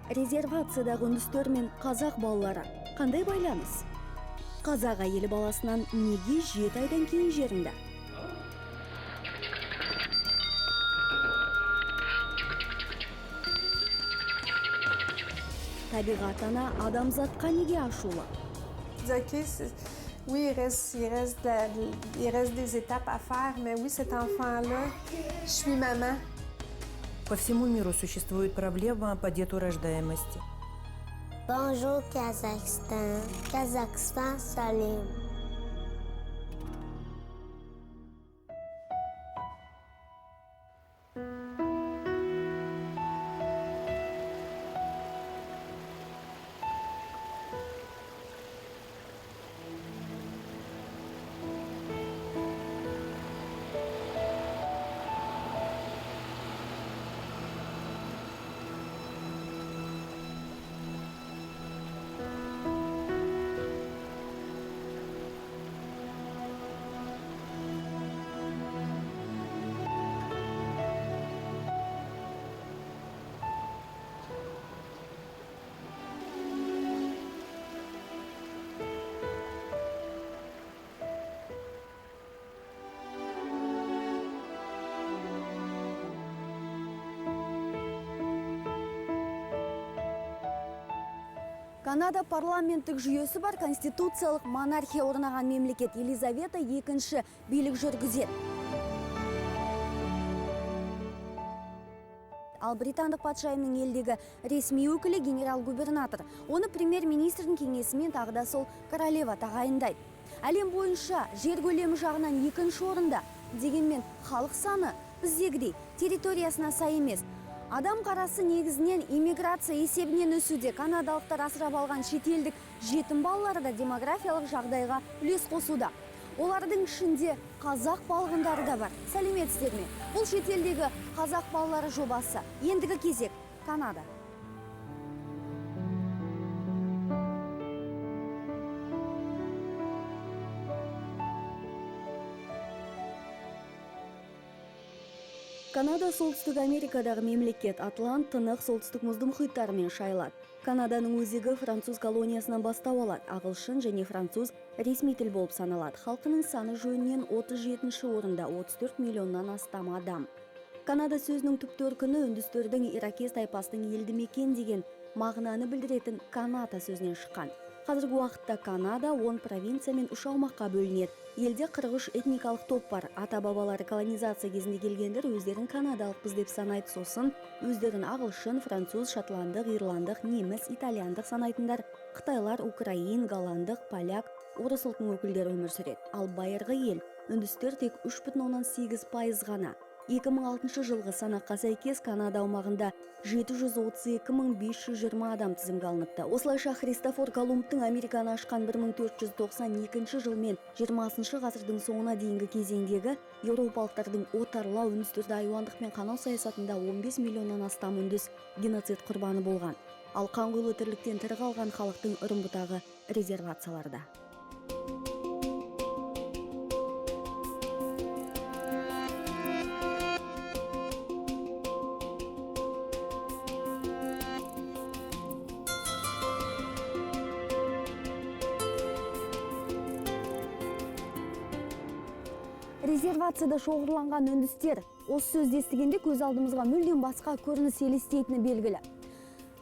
Резервациядағы үндістер мен қазақ балалары қандай байланыс? Қазақ әйелі баласынан неге 7 айдан кейін жерінді? Табиғат ана адамзатқа неге ашулы? OK, oui, il reste des étapes à faire, mais oui, cet enfant-là, je suis maman. По всему миру существует проблема по деторождаемости. Bonjour Kazakhstan. Kazakhstan сәлем. Канада — парламенттік жүйесі бар, конституциялық монархия орнаған мемлекет. Елизавета Екінші билік жүргізеді. Ал британдық патшайымның елдегі ресми өкілі — генерал-губернатор. Оны премьер-министрдің кеңесімен тағы да сол королева тағайындайды. Әлем бойынша жер көлемі жағынан екінші орында. Дегенмен халық саны біздегідей территориясына сай емес. Адам қарасы негізінен иммиграция есебінен өсуде. Канадалықтар асырап алған шетелдік жетім балалары да демографиялық жағдайға үлес қосуда. Олардың ішінде қазақ балғындары да бар. Сәлеметсіздер ме? Бұл — шетелдегі қазақ балалары жобасы. Ендігі кезек — Канада. Канада — Солтүстік Америкадағы мемлекет. Атлант, Тынық, Солтүстік мұзды мұхиттарымен шайылады. Канаданың өзегі француз колониясынан бастау алады. Ағылшын және француз ресми тіл болып саналады. Халқының саны жөнінен 37 орында, 34 миллионнан астам адам. Канада сөзінің түп төркіні үндістердің иракез тайпасының елді мекен деген мағынаны білдіретін каната сөзінен шыққан. Қазіргі уақытта Канада 10 провинция мен 3 аумаққа бөлінеді. Елде 43 этникалық топ бар. Ата-бабалары колонизация кезінде келгендер өздерін канадалықпыз деп санайды. Сосын өздерін ағылшын, француз, шотландық, ирландық, неміс, итальяндық санайтындар, қытайлар, украин, голландық, поляк, орыс ұлтының өкілдері өмір сүреді. Ал байырғы ел үндістер тек 3,8% ғана. 2006 жылғы санаққа сәйкес, Канада аумағында 732 520 адам тізімге алыныпты. Осылайша, Христофор Колумбтың Американы ашқан 1492 жыл мен 20 ғасырдың соңына дейінгі кезеңдегі еуропалықтардың отарлау, үндістерді айуандықпен қанау саясатында 15 миллионнан астам үндіс геноцид құрбаны болған. Ал қанқұйлы тірліктен тірі қалған халықтың үрім бұтағы резервацияларда. Резервацияда шоғырланған үндістер. Осы сөзді естігенде көз алдымызға мүлдем басқа көрініс елестейтіні белгілі.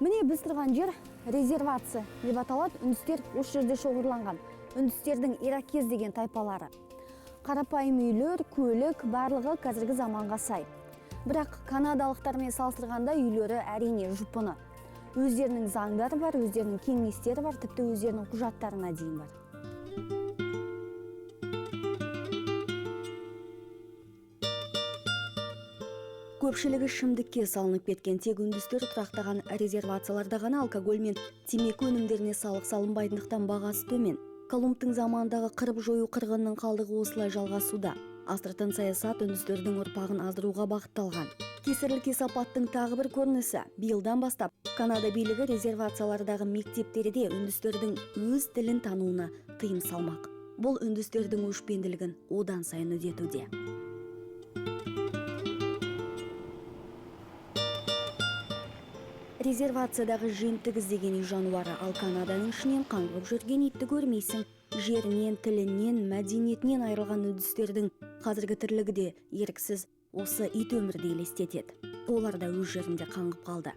Міне, біз тұрған жер резервация деп аталады. Үндістер осы жерде шоғырланған. Үндістердің иракез деген тайпалары. Қарапайым үйлер, көлік, барлығы қазіргі заманға сай. Бірақ канадалықтармен салыстырғанда үйлері, әрине, жұпыны. Өздерінің заңдары бар, өздерінің кеңестері бар, тіпті өздерінің құжаттарына дейін бар. Көпшілігі ішімдікке салынып кеткен. Тек үндістер тұрақтаған резервацияларда ғана алкоголь мен темекі өнімдеріне салық салынбайтындықтан бағасы төмен. Колумбтың заманындағы қырып жою қырғынның қалдығы осылай жалғасуда. Астыртын саясат үндістердің ұрпағын аздыруға бағытталған. Кесірлі кесапаттың тағы бір көрінісі. Биылдан бастап Канада билігі резервациялардағы мектептерде үндістердің өз тілін тануына тыйым салмақ. Бұл үндістердің өшпенділігін одан сайын үдетуде. Резервациядағы жемтік іздеген үй жануары, ал Канаданың ішінен қаңғып жүрген итті көрмейсің. Жерінен, тілінен, мәдениетінен айырылған үндістердің қазіргі тірлігі де еріксіз осы ит өмірді елестетеді. Олар да өз жерінде қаңғып қалды.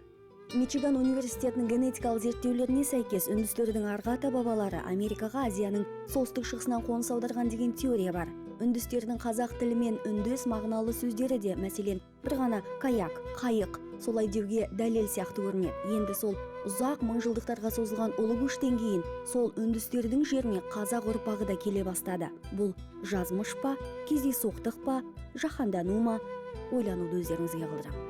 Мичиган университетінің генетикалық зерттеулеріне сәйкес, үндістердің арғы ата-бабалары Америкаға Азияның солтүстік шығысынан қоныс аударған деген теория бар. Үндістердің қазақ тілімен үндес мағыналы сөздері де, мәселен, бір ғана каяк, қайық, солай деуге дәлел сияқты көрінеді. Енді сол ұзақ мыңжылдықтарға созылған ұлы көштен кейін сол үндістердің жеріне қазақ ұрпағы да келе бастады. Бұл жазмыш па, кездейсоқтық па, жаһандану ма, ойлануды өздеріңізге қалдырамын.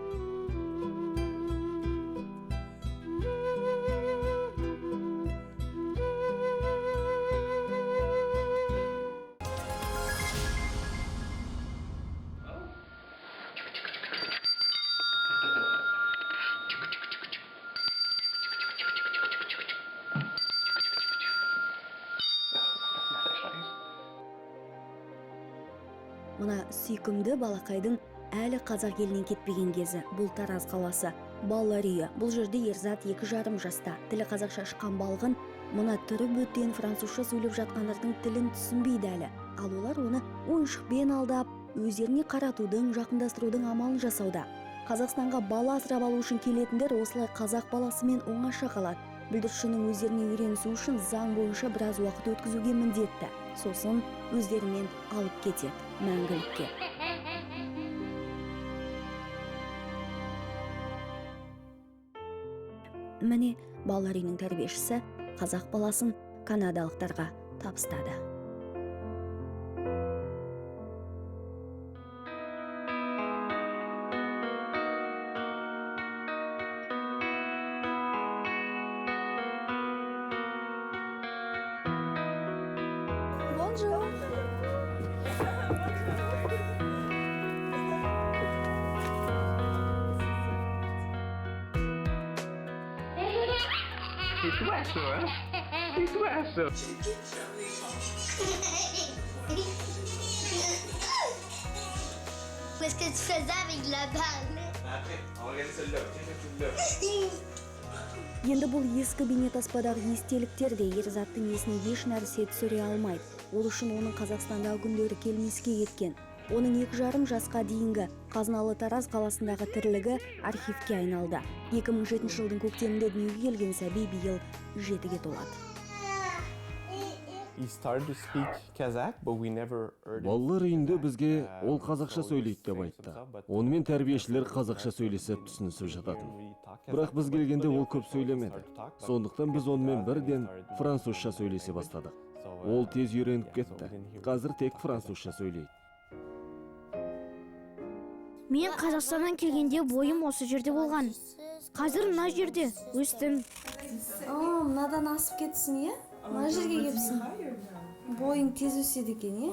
Мына сүйкімді балақайдың әлі қазақ елінен кетпеген кезі. Бұл Тараз қаласы, балалар үйі. Бұл жерде Ерзат 2,5 жаста. Тілі қазақша шыққан балғын мына түрі бөтен французша сөйлеп жатқандардың тілін түсінбейді әлі. Ал олар оны ойыншықпен алдап, өздеріне қаратудың, жақындастырудың амалын жасауда. Қазақстанға бала асырап алу үшін келетіндер осылай қазақ баласымен оңаша қалады. Бүлдіршіннің өздеріне үйренісу үшін заң бойынша біраз уақыт өткізуге міндетті. Сосын өздерімен алып кетеді мәңгілікке. Міне, балалар үйінің тәрбиешісі қазақ баласын канадалықтарға табыстады. Bonjour. C'est toi ça, hein? C'est toi ça! Qu'est-ce que tu faisais avec la balle? Après, on va regarder celle-là. Tiens, celle-là. Енді бұл ескі бейнетаспадағы естеліктер де Ерзаттың есіне еш нәрсе түсіре алмайды. Ол үшін оның Қазақстандағы күндері келмеске кеткен. Оның 2,5 жасқа дейінгі қазыналы Тараз қаласындағы тірлігі архивке айналды. 2007 жылдың көктемінде дүниеге келген сәби биыл 7-ге толады. Балалар үйінде бізге ол қазақша сөйлейді деп айтты. Онымен тәрбиешілер қазақша сөйлесіп түсінісіп жататын. Бірақ біз келгенде ол көп сөйлемеді. Сондықтан біз онымен бірден французша сөйлесе бастадық. Ол тез үйреніп кетті. Қазір тек французша сөйлейді. Мен Қазақстаннан келгенде бойым осы жерде болған. Қазір мына жерде өстім. О, мынадан асып кетсін, иә? Мына жерге келіпсің. Бойың тез өседі екен, иә?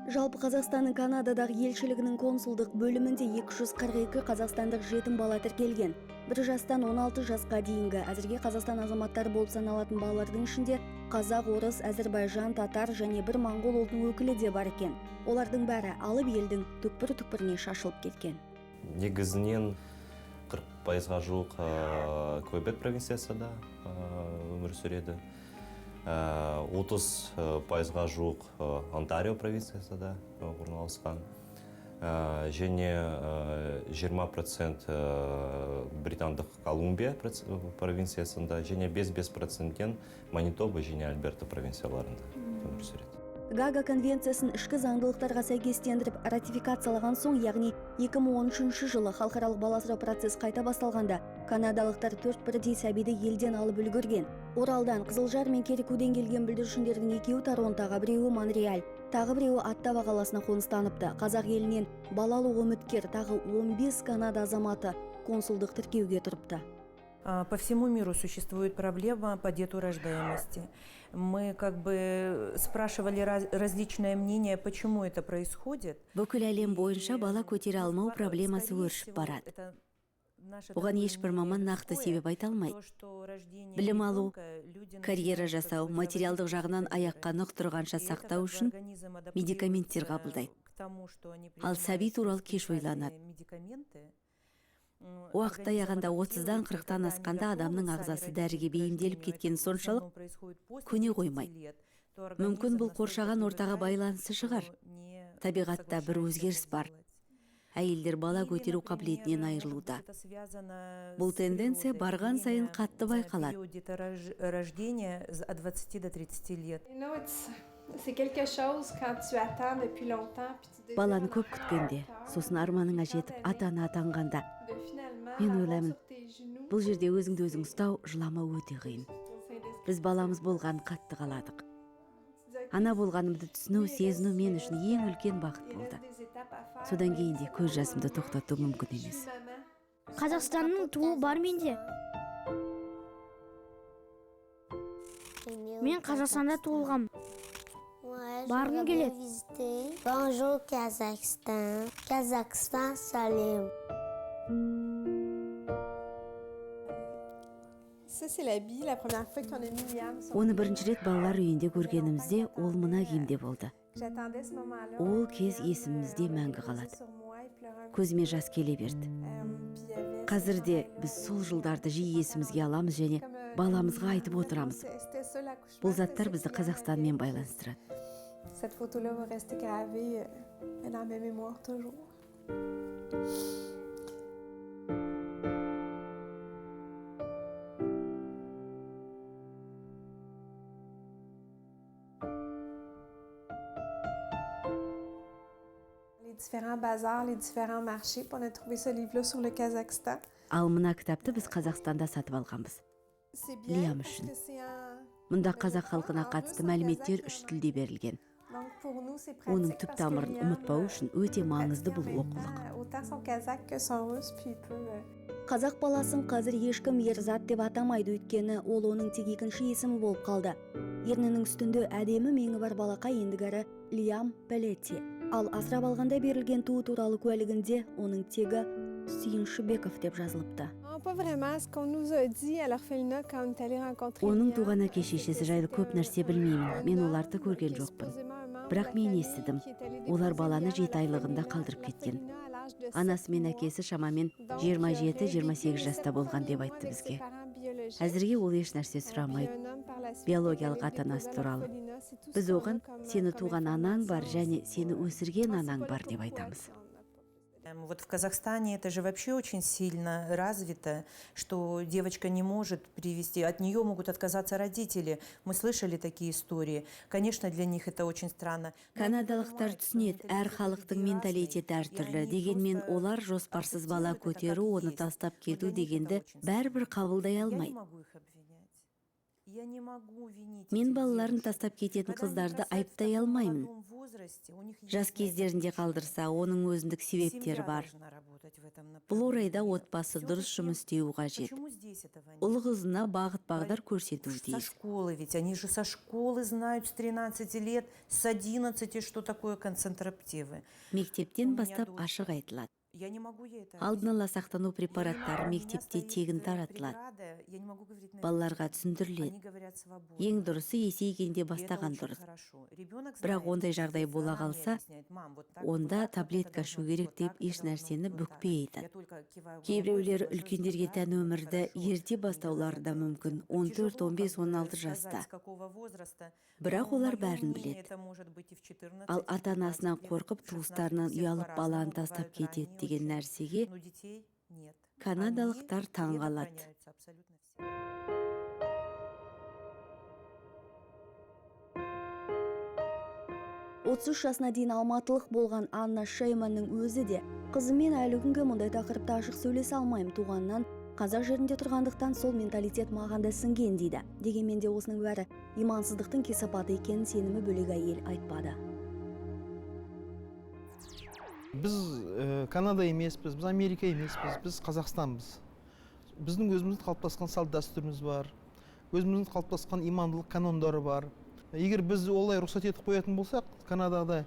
Жалпы Қазақстанның Канададағы елшілігінің консулдық бөлімінде 242 қазақстандық жетім бала тіркелген. 1 жастан 16 жасқа дейінгі әзірге Қазақстан азаматтары болып саналатын балалардың ішінде қазақ, орыс, әзірбайжан, татар және бір моңғол ұлтының өкілі де бар екен. Олардың бәрі алып елдің түкпір-түкпіріне шашылып кеткен. Негізінен 40%-ға жуық Квебек провинциясында өмір сүреді. 30%-ға жуық Онтарио провинциясында орналасқан. Және 20% Британдық Колумбия провинциясында, және 5,5%-тен Манитоба және Альберта провинцияларында өмір сүреді. Гаага конвенциясын ішкі заңдылықтарға сәйкестендіріп ратификациялаған соң, яғни 2013 жылы халықаралық бала асырау процесі қайта басталғанда, канадалықтар 4 бірдей сәбиді елден алып үлгерген. Оралдан, Қызылжар мен Керекуден келген бүлдіршіндердің екеуі Торонтоға, біреуі Монреаль, тағы біреуі Оттава қаласына қоныстаныпты. Қазақ елінен бала алуға үміткер тағы 15 Канада азаматы консулдық тіркеуге тұрыпты. По всему миру существует проблема по деторождаемости. Мы как бы спрашивали различные мнения, почему это происходит. Бүкіл әлем бойынша бала көтере алмау проблемасы өршіп барады. Оған ешбір маман нақты себеп айта алмайды. Білім алу, карьера жасау, материалдық жағынан аяққа нық тұрғанша сақтау үшін медикаменттер қабылдайды. Ал сәби туралы кеш ойланады. Уақыт аяғында 30-дан 40-тан асқанда адамның ағзасы дәріге бейімделіп кеткені соншалық, көне қоймайды. Мүмкін, бұл қоршаған ортаға байланысты шығар. Табиғатта бір өзгеріс бар. Әйелдер бала көтеру қабілетінен айырылуда. Бұл тенденция барған сайын қатты байқалады. Рождения от 20 до 30 лет. C'est quelque chose quand tu attends depuis longtemps puis tu désires Баланы көп күткенде, сосын арманыңа жетіп, ата ана атанғанда, мен ойлаймын, бұл жерде өзіңді өзің ұстау, жыламау өте қиын. Біз баламыз болғанын қатты қаладық. Ана болғанымды түсіну, сезіну мен үшін ең үлкен бақыт болды. Содан кейін де көз жасымды тоқтату мүмкін емес. Қазақстанның туы бар менде. Мен Қазақстанда туылғам. Барғым келеді. Bonjour Kazakhstan. Kazakhstan сәлем. Ça, c'est l'habit, la première fois qu'on a mis Liam sur Оны бірінші рет балалар үйінде көргенімізде, ол мына киімде болды. J'attendais ce moment-là. Ол кез есімізде мәңгі қалады. Көзіме жас келе берді. Қазір де біз сол жылдарды жиі есімізге аламыз және баламызға айтып отырамыз. Бұл заттар бізді Қазақстанмен байланыстырады. Cette photo-là va rester gravée dans ma mémoire toujours. Les différents bazars, les différents marchés, puis on a trouvé ce livre-là sur le Kazakhstan. Ал мына кітапты біз Қазақстанда сатып алғанбыз. C'est bien Лиам parce үшін. Que c'est en Мұнда қазақ халқына қатысты мәліметтер үш тілде берілген. Donc pour nous, c'est pratique Оның түп parce que тамырын Liam, ұмытпау үшін өте маңызды бұл оқулық. Autant son kazakh que son russe, puis il peut Қазақ баласын қазір ешкім Ерзат деп атамайды, өйткені ол оның тек екінші есімі болып қалды. Ернінің үстінде әдемі меңі бар балақай ендігәрі Лиам Пелетти. Ал асырап алғанда берілген туу туралы куәлігінде оның тегі Сүйіншібеков деп жазылыпты. Non, pas vraiment. Ce qu'on nous a dit à l'orphelinat quand on est allé rencontrer Оның Liam, туған әке шешесі жайлы көп нәрсе білмеймін. Мен оларды көрген жоқпын. Бірақ мен естідім. Олар баланы 7 айлығында қалдырып кеткен. Анасы мен әкесі шамамен 27-28 жаста болған деп айтты бізге. Әзірге ол еш нәрсе сұрамайды биологиялық ата анасы туралы. Біз оған сені туған анаң бар және сені өсірген анаң бар деп айтамыз. Вот в Казахстане это же вообще очень сильно развито, что девочка не может привести, от нее могут отказаться родители. Мы слышали такие истории. Конечно, для них это очень странно. Канадалықтар түсінеді, әр халықтың менталитеті әртүрлі. Дегенмен олар жоспарсыз бала көтеру, оны тастап кету дегенді бәрібір қабылдай алмайды. Мен балаларын тастап кететін қыздарды айыптай алмаймын. Жас кездерінде қалдырса, оның өзіндік себептері бар. Бұл орайда отбасы дұрыс жұмыс істеуі қажет. Ұл қызына бағыт бағдар көрсетуі Со тиіс. Школы ведь, они же со школы знают с 13 лет, с 11, что такое контрацептивы. Мектептен бастап ашық айтылады. Я не могу ей это Алдын ала сақтану препараттары мектепте тегін таратылады. Балаларға түсіндіріледі. Ең дұрысы, есейгенде бастаған дұрыс. Бірақ ондай жағдай бола қалса, онда таблетка ішу керек деп еш нәрсені бүкпей айтады. Кейбіреулер үлкендерге тән өмірді ерте бастаулары да мүмкін, 14, 15, 16 жаста. Бірақ олар бәрін біледі. Ал ата анасынан қорқып, туыстарынан ұялып баланы тастап кетеді деген нәрсеге канадалықтар таң қалады. 33 жасына дейін алматылық болған Анна Шейманның өзі де қызымен әлі күнге мұндай тақырыпта ашық сөйлесе алмаймын, туғаннан қазақ жерінде тұрғандықтан сол менталитет маған да сіңген дейді. Дегенмен де осының бәрі имансыздықтың кесапаты екенін сенімі бөлек әйел айтпады. Біз Канада емеспіз, біз Америка емеспіз, біз Қазақстанбыз. Біздің өзіміздің қалыптасқан салт дәстүріміз бар, өзіміздің қалыптасқан имандылық канондары бар. Егер біз олай рұқсат етіп қоятын болсақ, Канадағыдай,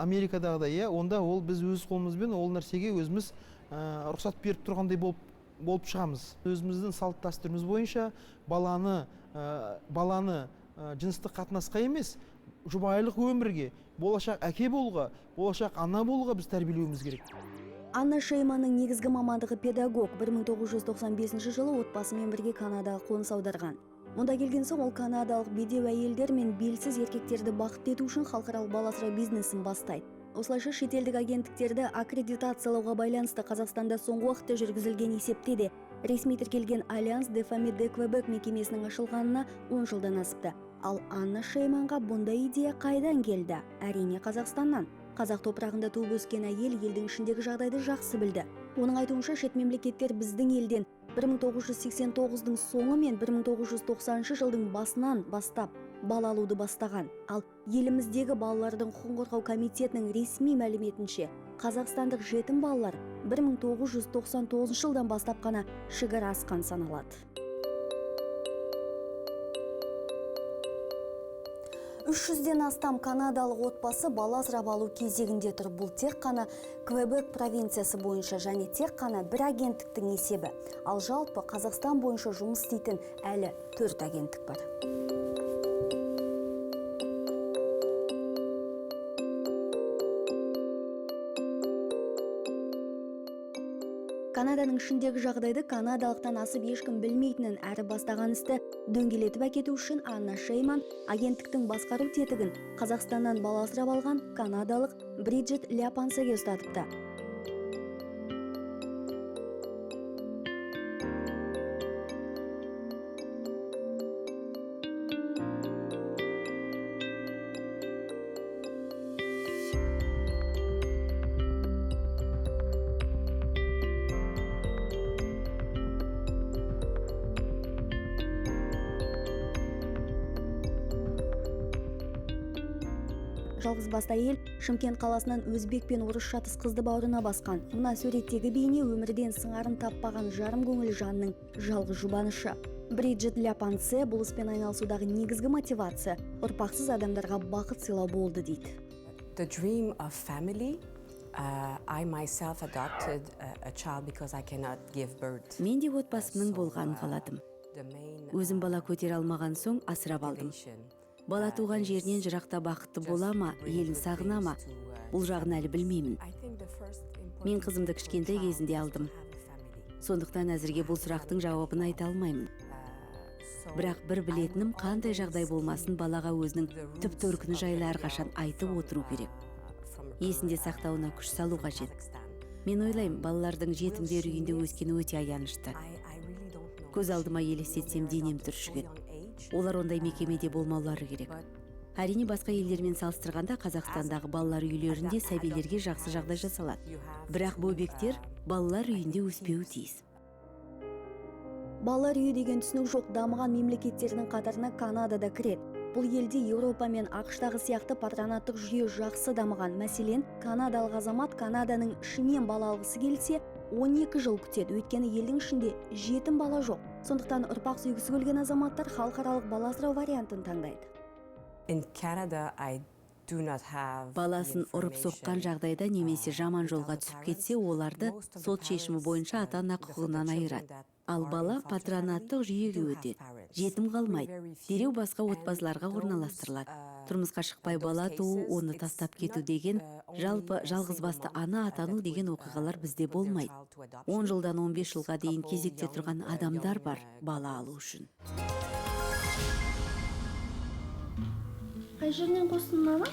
Америкадағыдай, иә, онда ол біз өз қолымызбен ол нәрсеге өзіміз рұқсат беріп тұрғандай болып шығамыз. Өзіміздің салт дәстүріміз бойынша баланы жыныстық қатынасқа емес, жұбайлық өмірге, болашақ әке болуға, болашақ ана болуға біз тәрбиелеуіміз керек. Анна Шейманның негізгі мамандығы педагог. 1995 жылы отбасымен бірге Канадаға қоныс аударған. Мұнда келген соң ол канадалық бедеу әйелдер мен белсіз еркектерді бақытты ету үшін халықаралық бала асырау бизнесін бастайды. Осылайша шетелдік агенттіктерді аккредитациялауға байланысты Қазақстанда соңғы уақытта жүргізілген есепте де ресми тіркелген Альянс де Фами де Квебек мекемесінің ашылғанына 10 жылдан асыпты. Ал Анна Шейманға бұндай идея қайдан келді? Әрине, Қазақстаннан. Қазақ топырағында туып өскен әйел елдің ішіндегі жағдайды жақсы білді. Оның айтуынша, шет мемлекеттер біздің елден 1989-дың соңы мен 1990 жылдың басынан бастап бала алуды бастаған. Ал еліміздегі балалардың құқығын қорғау комитетінің ресми мәліметінше, қазақстандық жетім балалар 1999 жылдан бастап қана шекара асқан саналады. 300-ден астам канадалық отбасы бала асырап алу кезегінде тұр. Бұл тек қана Квебек провинциясы бойынша және тек қана бір агенттіктің есебі. Ал жалпы Қазақстан бойынша жұмыс істейтін әлі 4 агенттік бар. Канаданың ішіндегі жағдайды канадалықтан асып ешкім білмейтінін әрі бастаған істі дөңгелетіп әкету үшін Анна Шейман агенттіктің басқару тетігін Қазақстаннан бала асырап алған канадалық Бриджит Ляпансеге ұстатыпты. Жалғызбасты әйел Шымкент қаласынан өзбек пен орыс жатыс қызды бауырына басқан. Мына суреттегі бейне өмірден сыңарын таппаған жарым көңіл жанның жалғыз жұбанышы. Бриджит Ляпансе бұл іспен айналысудағы негізгі мотивация ұрпақсыз адамдарға бақыт сыйлау болды дейді. The dream of family. I myself adopted a child because I cannot give birth. Мен де отбасымның болғанын қаладым. Өзім бала көтере алмаған соң асырап алдым. Бала туған жерінен жырақта бақытты бола ма, елін сағына ма, бұл жағын әлі білмеймін. Мен қызымды кішкентай кезінде алдым. Сондықтан әзірге бұл сұрақтың жауабын айта алмаймын. Бірақ бір білетінім, қандай жағдай болмасын балаға өзінің түп төркіні жайлы әрқашан айтып отыру керек. Есінде сақтауына күш салу қажет. Мен ойлаймын, балалардың жетімдер үйінде өскені өте аянышты. Көз алдыма елестетсем денем түршігеді. Олар ондай мекемеде болмаулары керек. Әрине, басқа елдермен салыстырғанда Қазақстандағы балалар үйлерінде сәбилерге жақсы жағдай жасалады. Бірақ бөбектер балалар үйінде өспеуі тиіс. Балалар үйі деген түсінік жоқ дамыған мемлекеттердің қатарына Канада да кіреді. Бұл елде Еуропа мен АҚШ-тағы сияқты патронаттық жүйе жақсы дамыған. Мәселен, канадалық азамат Канаданың ішінен бала алғысы келсе, 12 жыл күтеді. Өйткені елдің ішінде жетім бала жоқ. Сондықтан ұрпақ сүйгісі келген азаматтар халықаралық бала асырау вариантын таңдайды. Баласын ұрып соққан жағдайда немесе жаман жолға түсіп кетсе, оларды сот шешімі бойынша ата-ана құқығынан айырады. Ал бала патронаттық жүйеге өтеді, жетім қалмайды, дереу басқа отбасыларға орналастырылады. Тұрмысқа шықпай бала туу, оны тастап кету деген, жалпы жалғызбасты ана атану деген оқиғалар бізде болмайды. 10 жылдан 15 жылға дейін кезекте тұрған адамдар бар бала алу үшін. Қай жерінен қостың мынаны?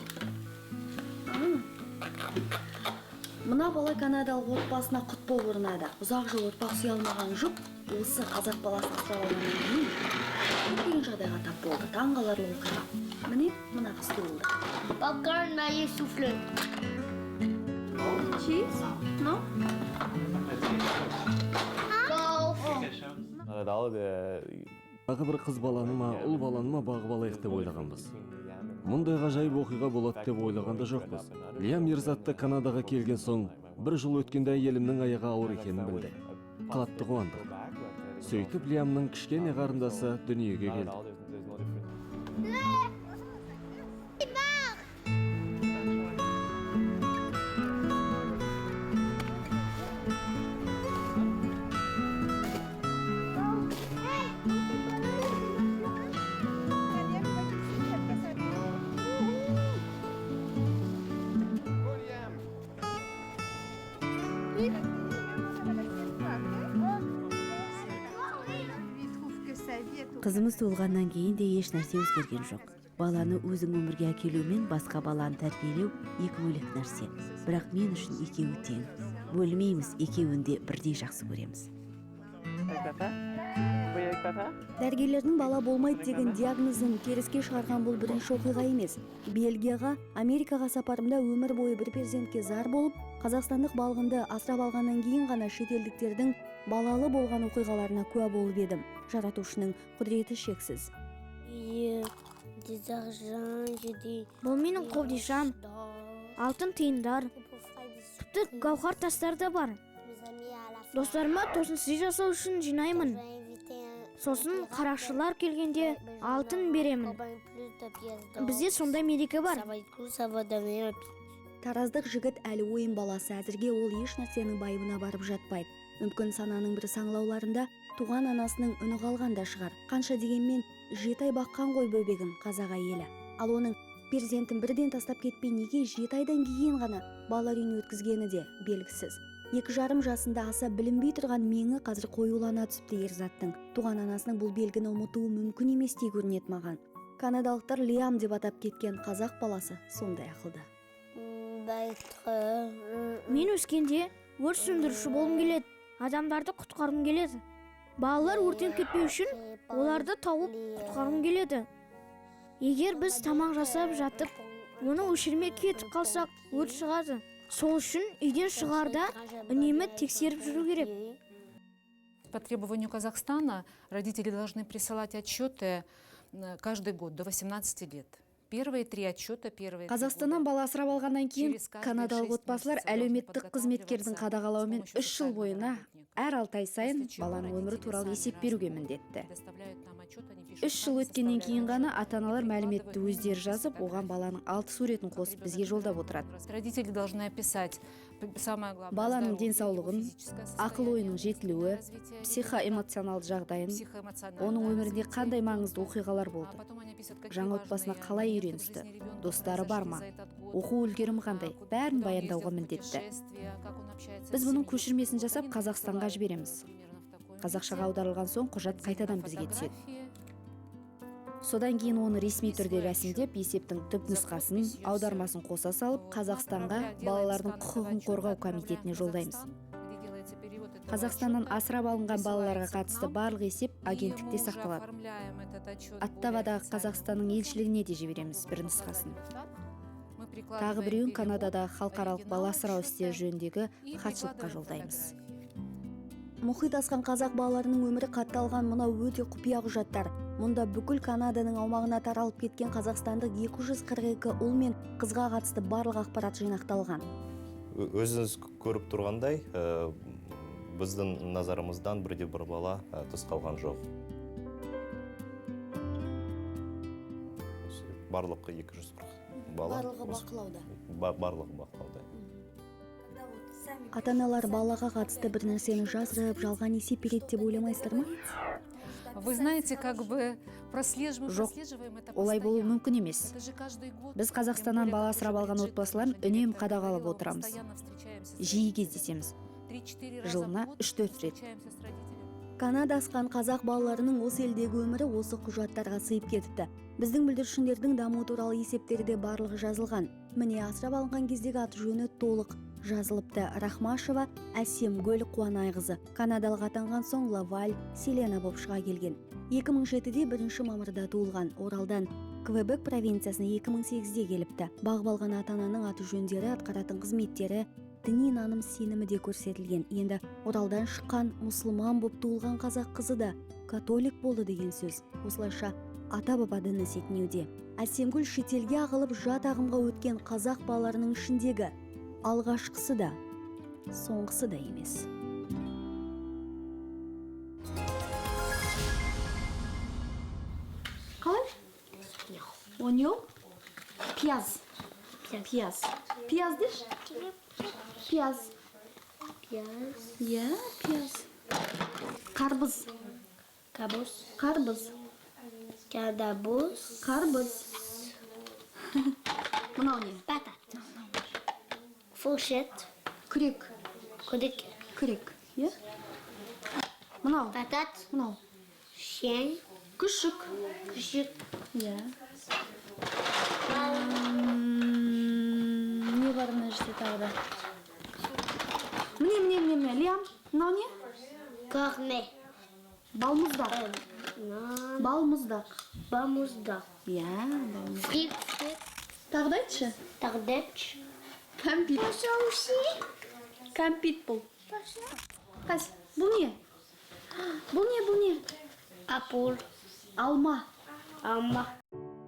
Мына бала канадалық отбасына құт болып орнады. Ұзақ жыл ұрпақ сүйе алмаған жұп осы қазақ баласын асырап алғаннан кейін күтпеген жағдайға тап болды. Таңғаларлық оқиға. Міне мына қыз туылды. Попкорн на суфле. Cheese? No? Тағы бір қыз баланы ма, ұл баланы ма бағып алайық деп ойлағанбыз. Мұндай ғажайып оқиға болады деп ойлаған да жоқпыз. Лиам Ерзатты Канадаға келген соң, бір жыл өткенде әйелімнің аяғы ауыр екенін білді. Қатты қуандық. Сөйтіп Лиамның кішкене қарындасы дүниеге келді. Қызымыз туылғаннан кейін де еш нәрсе өзгерген жоқ. Баланы өзің өмірге әкелу мен басқа баланы тәрбиелеу екі бөлек нәрсе. Бірақ мен үшін екеуі тең. Бөлмейміз, екеуін де бірдей жақсы көреміз. Дәрігерлердің бала болмайды деген диагнозын теріске шығарған бұл бірінші оқиға емес. Бельгияға, Америкаға сапарымда өмір бойы бір перзентке зар болып, қазақстандық балғынды асырап алғаннан кейін ғана шетелдіктердің балалы болған оқиғаларына куә болып едім. Жаратушының құдіреті шексіз. Бұл менің қобдишам, алтын тиындар, тіпті гауһар тастар да бар. Достарыма тосын сый жасау үшін жинаймын. Сосын қарақшылар келгенде алтын беремін. Бізде сондай мереке бар. Тараздық жігіт әлі ойын баласы, әзірге ол еш нәрсенің байыбына барып жатпайды. Мүмкін сананың бір саңлауларында туған анасының үні қалған да шығар. Қанша дегенмен 7 ай баққан ғой бөбегін қазақ әйелі. Ал оның перзентін бірден тастап кетпей неге 7 айдан кейін ғана балалар үйіне өткізгені де белгісіз. 2,5 жасында аса білінбей тұрған меңі қазір қоюлана түсіпті Ерзаттың. Туған анасының бұл белгіні ұмытуы мүмкін еместей көрінеді маған. Канадалықтар Лиам деп атап кеткен қазақ баласы сондай ақылды. Мен өскенде өрт сөндіруші болғым келеді, адамдарды құтқарғым келеді. Балалар өртеніп кетпеу үшін оларды тауып құтқарғым келеді. Егер біз тамақ жасап жатып, оны өшірмей кетіп қалсақ, өрт шығады. Сол үшін үйден шығарда үнемі тексеріп жүру керек. По требованию Казахстана родители должны присылать отчеты каждый год до 18 лет. Первые 3 отчета, первые. Қазақстаннан бала асырап алғаннан кейін канадалық отбасылар әлеуметтік қызметкердің қадағалауымен 3 жыл бойына әр 6 ай сайын баланың өмірі туралы есеп беруге міндетті. 3 жыл өткеннен кейін ғана ата-аналар мәліметті өздері жазып, оған баланың 6 суретін қосып бізге жолдап отырады. Родители должны описать самое главное. Баланың денсаулығын, ақыл ойының жетілуі, психоэмоционалды жағдайын, оның өмірінде қандай маңызды оқиғалар болды, жаңа отбасына қалай үйреністі, достары бар ма, оқу үлгерімі қандай, бәрін баяндауға міндетті. Біз бұның көшірмесін жасап Қазақстанға жібереміз. Қазақшаға аударылған соң құжат қайтадан бізге түседі. Содан кейін оны ресми түрде рәсімдеп, есептің түп нұсқасын, аудармасын қоса салып, Қазақстанға балалардың құқығын қорғау комитетіне жолдаймыз. Қазақстаннан асырап алынған балаларға қатысты барлық есеп агенттікте сақталады. Оттавадағы Қазақстанның елшілігіне де жібереміз бір нұсқасын. Тағы біреуін Канададағы халықаралық бала асырау істері жөніндегі хатшылыққа жолдаймыз. Мұхит асқан қазақ балаларының өмірі қатталған мынау өте құпия құжаттар. Мұнда бүкіл Канаданың аумағына таралып кеткен қазақстандық 242 ұл мен қызға қатысты барлық ақпарат жинақталған. Өзіңіз көріп тұрғандай, біздің назарымыздан бірде бір бала тыс қалған жоқ. Барлық 240 бала. Барлығы бақылауда. Барлығы бақылауда. Ата-аналар балаға қатысты бір нәрсені жасырып, жалған есеп береді деп ойламайсыздар ма? Вы знаете, как бы Жоқ, олай болуы мүмкін емес. Біз Қазақстаннан бала асырап алған отбасыларын үнемі қадағалап отырамыз. Жиі кездесеміз. Жылына 3-4 рет. Канада асқан қазақ балаларының осы елдегі өмірі осы құжаттарға сыйып кетіпті. Біздің бүлдіршіндердің дамуы туралы есептерде барлығы жазылған. Міне, асырап алынған кездегі аты жөні толық жазылыпты. Рахмашева Әсемгүл Қуанайқызы канадалық атанған соң Лаваль Селена болып шыға келген. 2007-де 1 мамырда туылған. Оралдан Квебек провинциясына 2008-де келіпті. Бағып алған ата-ананың аты жөндері, атқаратын қызметтері, діни наным сенімі де көрсетілген. Енді Оралдан шыққан мұсылман болып туылған қазақ қызы да католик болды деген сөз. Осылайша ата-баба діні сетінеуде. Әсемгүл шетелге ағылып жат ағымға өткен қазақ балаларының ішіндегі алғашқысы да, соңғысы да емес. Oignon. Пияз. Пияз. Пияз деші. Пияз. Пияз. Иә, пияз. Қарбыз. Карбуз. Қарбыз. Карбуз. Қарбыз. Мынау не? Patate. Fourchette. Күрек. Күрек. Күрек. Иә? Мынау. Patate. Мынау. Chien. Күшік. Күшік. Иә. Не бар мына жерде тағы да? Міне, міне, міне, міне. Лиам, мынау не? Cornet. Балмұздақ. Балмұздақ. Балмұздақ. Иә, балмұздақ. Фрик. Тағы да айтшы. Тағы да айтшы. Кәмпит. Кәмпит бұл. Қайсы? Бұл не? Бұл не, бұл не? Апул. Алма. Алма.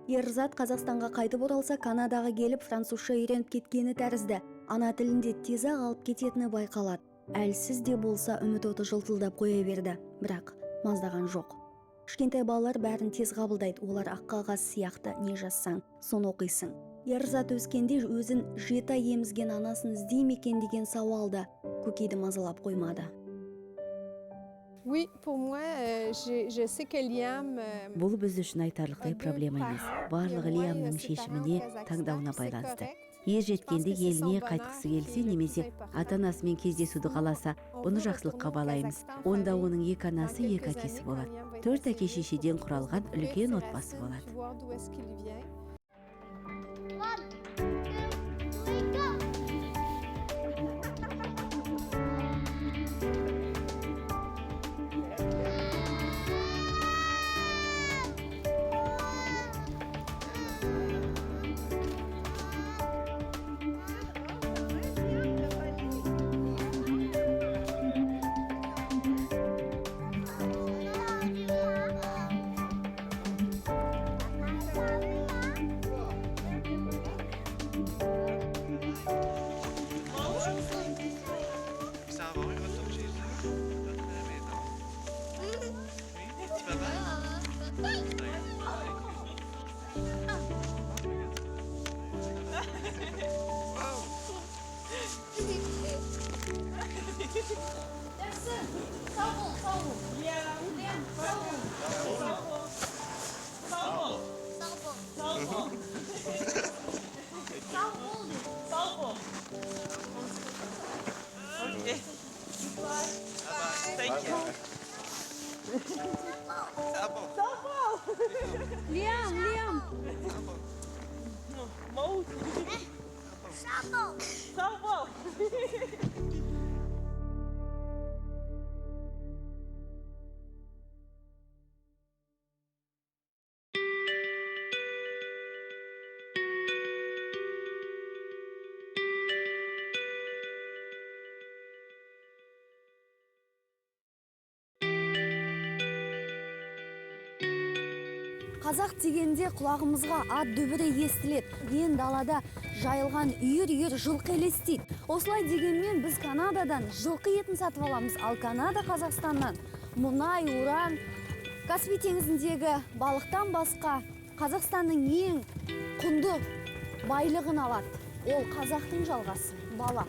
Ерзат Қазақстанға қайтып оралса, Канадаға келіп французша үйреніп кеткені тәрізді. Ана тілінде тез-ақ алып кететіні байқалады. Әлсіз де болса үміт оты жылтылдап қоя берді, бірақ маздаған жоқ. Кішкентай балалар бәрін тез қабылдайды, олар ақ қағаз сияқты, не жазсаң, соны оқисың. Ерзат өскенде өзін 7 ай емізген анасын іздей ме екен деген сауал да көкейді мазалап қоймады. Oui, pour moi, je sais que Liam. Бұл біз үшін айтарлықтай проблема емес. Барлығы Лиамның шешіміне, таңдауына байланысты. Ер жеткенде еліне қайтқысы келсе немесе ата-анасымен кездесуді қаласа, бұны жақсылыққа балаймыз. Онда оның 2 анасы, 2 әкесі болады. 4 әке шешеден құралған үлкен отбасы болады. Voir d'où est-ce qu'il vient. 1, 2, 3, go! Лиам, Лиам. Қазақ дегенде құлағымызға ат дүбірі естіледі. Ен далада жайылған үйір-үйір жылқы елестейді. Осылай дегенмен біз Канададан жылқы етін сатып аламыз, ал Канада Қазақстаннан мұнай, уран, Каспий теңізіндегі балықтан басқа Қазақстанның ең құнды байлығын алады. Ол қазақтың жалғасы, бала.